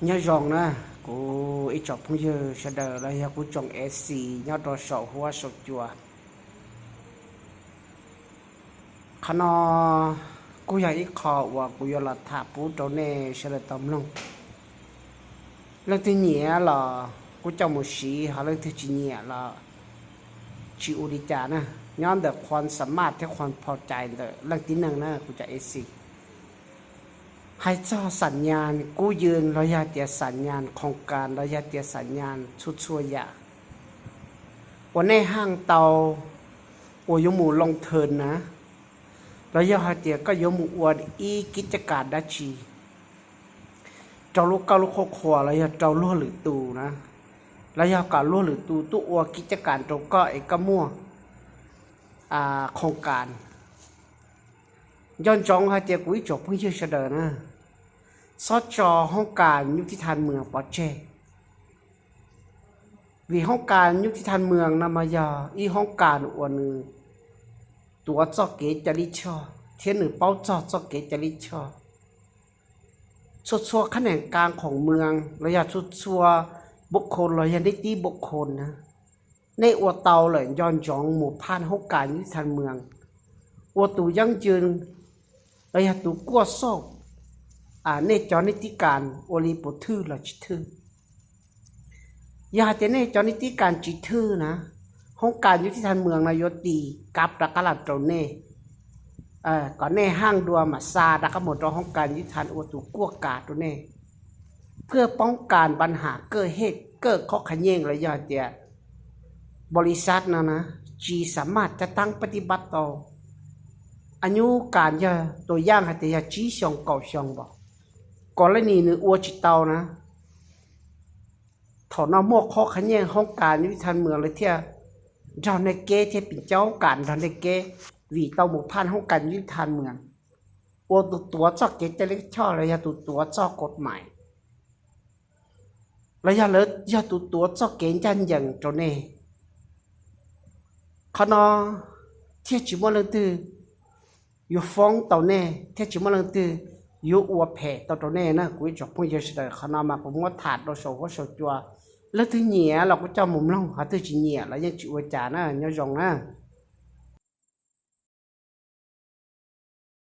Nyob zoo na, kuv ib tsoom phooj ywg sawv daws los yog kuv tsoom F C nyob rau saum huab saum cua. Qhov no kuj yog ib qho uas kuv yuav los tham pub rau nej sawv daws tau mloog. Leej twg nyiam los kuj coj mus siv, ho leej twg tsis nyiam los tsis ua li cas na. Nyob ntawm qhuas xa maj thiab qhuas phau cai ntawm leej tib neeg na kuv cov F C. Hais txog xam nyas kub ywg los yog tias xam nyas khoos kas los yog tias xam nyas txhua txhua yam uas nej haaj tau uas yuav mus loo thwm na, los yog hais tias koj yuav mus ua ib kib caj kas dab tsi rau lub koj lub qhuab qhuas los yog rau luag lwm tus na, los yog kom luag lwm tus tuaj ua kib caj kas rau koj es koj muaj khoos kas. Nco ntsoov hais tias kuv ib tsoom phooj ywg sawv daws na, txhob tso hoob kas nyuj tib thaj mws pov tseg, vim hoob kas nyuj tib thaj mws no mas yog ib hoob kas uas nws tuav txoj kev cai lij choj thiab nws paub txog txoj kev cai lij choj. Txhua txhua qhab nees kas khoom mws los yog txhua txhua npua khos los yog nej tib npua khos na, nej ua tau lawm nco ntsoov mus phaj hoob kas nyuj tib thaj mws, ua tus yeeb yws los yog tus kuaj xauj nej cov nej tib kas ua li puas thwj los tsis thwj. Yog hais tias nej cov nej tib kas tsis thwj na, hoob kas nyuj tib thaj mws no yuav tis kab rov qab los rau nej, kom nej haaj dua mam xa rov qab mus rau hoob kas nyuj tib thaj ua tus kuaj kas rau nej, phwj poob kas npa nham kawj hej kawj qhob qha nyeej los yog hais tias npaus lis xav no na, tsis xa maj caj taab pab tib npab tau. Anyuj kas yog tus yaaj hais tias yog tsib xyoo kaum xyoo npaum, kom leej nis nws ua tsis tau na. Thaum no muaj qhob qha nyeej hoob kas nyuj tib thaj mws lawv thiaj nrog nej keb thiab pim caub kas nrog nej keb, vim tau mus phaj hoob kas nyuj tib thaj mws, ua tus tuav txoj kev cai lij choj los yog tus tuav txoj kaum maim, los yog lawv yog tus tuav txoj kev ncaj ncees rau nej. Qhov no thiaj tsis muaj leej twg yuav foob tau nej thiab tsis muaj leej twg yuav ua phem tau rau nej na kuv ib tsoom phooj ywg sawv daws. Qhov no mas kuv muab tham rau saum huab saum cua, leej twg nyiam los kuj coj mus mloog, ho twg tsis nyiam los yeej tsis ua cas na, nyob zoo na.